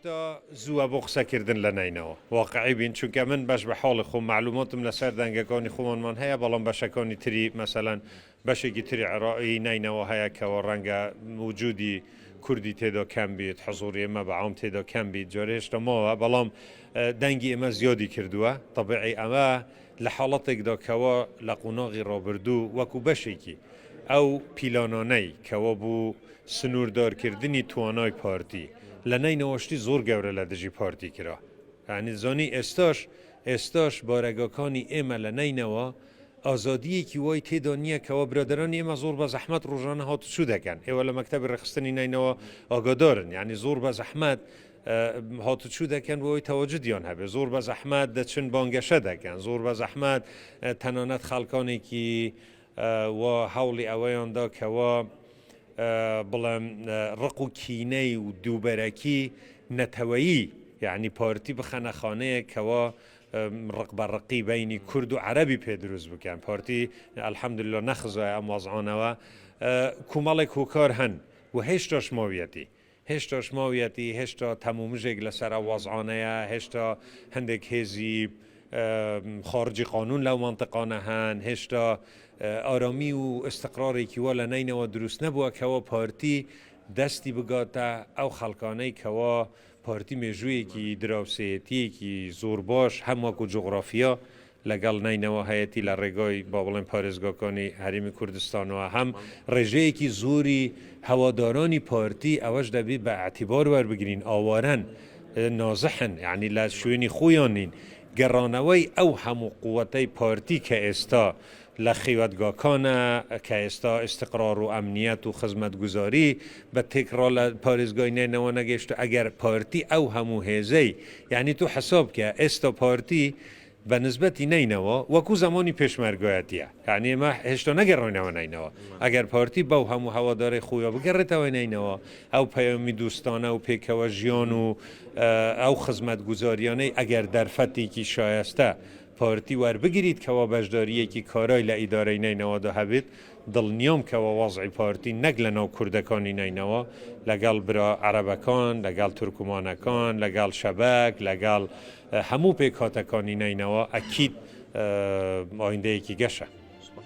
هێشتا زووە بۆ قسەکردن لە نەینەوا واقعی بین چونکە من بەش بە حاڵی خۆم مەعلوماتم لەسەر دەنگەکانی خۆمانمان هەیە بەڵام بەشەکانی تری مەسەلەن بەشێکی تری عێراقی نەینەوا هەیە کەوا ڕەنگە وجودی کوردی تێدا کەم بیت حزوری ئێمە بە عام تێدا کەم بیت جارێ هێشتا ماوە بەڵام دەنگی ئێمە زیادی کردووە تەبعی ئەمە لە حاڵەتێکدا کەوا لە قۆناغی ڕابردوو وەکو بەشێکی ئەو پیلانانەی کەوا بوو سنووردارکردنی توانای پارتی لە نەینەوا شتی زۆر گەورە لە دژی پارتی کرا یانی زانی ئێستاش ئێستاش بارەگاکانی ئێمە لە نەینەوا ئازادییەکی وای تێدا نییە کەوا برادەرانی ئێمە زۆر بە زەحمەت ڕۆژانە هاتوچوو دەکەن ئێوە لە مەکتەبی ڕێکخستنی نەینەوا ئاگادارن یانی زۆر بە زەحمەت هاتوچوو دەکەن بۆ ئەوەی تەواجودیان هەبێت زۆر بە زەحمەت دەچن بانگەشە دەکەن زۆر بە زەحمەت تەنانەت خەڵکانێکی وا هەوڵی ئەوەیان دا کەوا بڵێم ڕق و کینەی و دووبەرەکی نەتەوەیی یعنی پارتی بخەنە خانەیەک کەوا ڕق بە ڕقی بینی کورد و عەرەبی پێ دروست بکەن پارتی الحمدلله نەخزایە ئەم وەزعانەوە کومەڵێک هۆکار هەن و هێشتاش ماویەتی هێشتاش ماویەتی، هێشتا تەمومژێک لەسەر ئەو وەزعانەیە، هێشتا هەندێک هێزی خارجی قانون لەو مەنتقانە هەن، هێشتا ئارامی و ئیستقرارێکی وا لە نەینەوا دروست نەبووە کەوا پارتی دەستی بگاتە ئەو خەڵکانەی کەوا پارتی مێژوویەکی دراوسێیەتییەکی زۆر باش هەم وەکو جوغرافیا لەگەڵ نەینەوا هەیەتی لە ڕێگای با بڵێن پارێزگاکانی هەرێمی کوردستانەوە هەم ڕێژەیەکی زۆری هەوادارانی پارتی ئەوەش دەبی بە ئیعتیبار وەربگرین ئاوارەن نازحن یانی لە شوێنی خۆیان نین گەڕانەوەی ئەو هەموو قوەتەی پارتی کە ئێستا لە خیوەتگاکانە کە ئێستا ئیستقرار و ئەمنیەت و خزمەتگوزاری بە تێکڕا لە پارێزگای نەینەوا نەگەیشتوە ئەگەر پارتی ئەو هەموو هێزەی یانی تۆ حساب کە ئێستا پارتی بە نسبەتی نەینەوا وەکو زەمانی پێشمەرگایەتیە یانی ئێمە هێشتا نەگەڕاینەوە نەینەوا ئەگەر پارتی بەو هەموو هەوادارەی خۆیا بگەڕێتەوە نەینەوا ئەو پەیامی دوستانە و پێکەوە ژیان و ئەو خزمەتگوزاریانەی ئەگەر دەرفەتێکی شایەستە پارتی وەربگریت کەوا بەشدارییەکی کارای لە ئیدارەی نەینەوادا هەبێت، دڵنیام کەوا وەزعی پارتی نەک لە ناو کوردەکانی نەینەوا، لەگەڵ برا عەرەبەکان، لەگەڵ تورکمانەکان، لەگەڵ شەبەک، لەگەڵ هەموو پێکهاتەکانی نەینەوا ئەکید ئایندەیەکی گەشە.